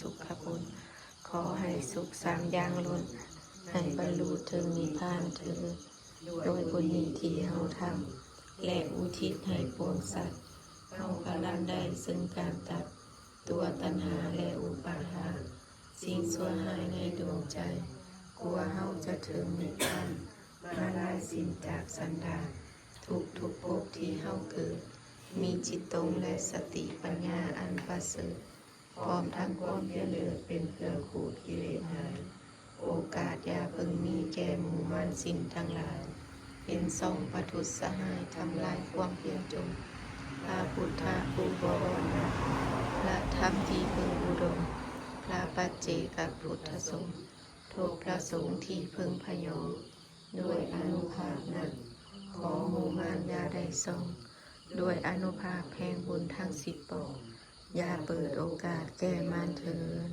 ສຸຂະຜົນ. ຂໍໃຫ້ສຸກສາມຢ່າງລົ້ນ, ໃຫ້ບັນລຸເຖິງນິບພານເທີ້ນ. ໂດຍບຸນນີ້ທີ່ເຮົາທຳ ແລະ ອຸທິດໃຫ້ປວງສັດ, ເຮົາພະລັນໄດ້ເຊິ່ງການຕັດຕົວຕັນຫາ ແລະ ອຸປາທານ, ສິ່ງຊົ່ວຮ້າຍໃນດວງໃຈ. ກວ່າເຮົາຈະເຖິງນິບພານ, ມາລາຍສິ້ນຈາກສັນດານ. ທຸກໆພົບທີ່ເຮົາເກີດ, ມີຈິດຕົງ ແລະ ສະຕິປັນຍາອັນປະເສີດ, ພ້ອມທັງຄວາມພຽນເລີດເປັນເຄື່ອງຂູດກິເລດຫາຍ. ໂອກາດຢ່າເພິ່ງມີແກ່ໝູ່ມານສິ້ນທັງຫຼາຍ, ເປັນຊ່ອງປະທຸດສະຫາຍທຳລາຍຄວາມພຽນຈົນ. ພະພຸດທະຜູ້ບໍວອນນະ, ພະທຳທີ່ເພິ່ງອຸດົມ, ພະປັດເຈກະພຸດທະສົງ, ທົບພະສົງທີ່ເພິ່ງພະຍອງ. ດ້ວຍອານຸພາບນັ້ນ, ຂໍໝູ່ມານຢ່າໄດ້ຊ່ອງ, ດ້ວຍອານຸພາບແຫ່ງບຸນທັງສິບປ່ອງ, ຢ່າເປີດໂອກາດແກ່ມານເທີ້ນ.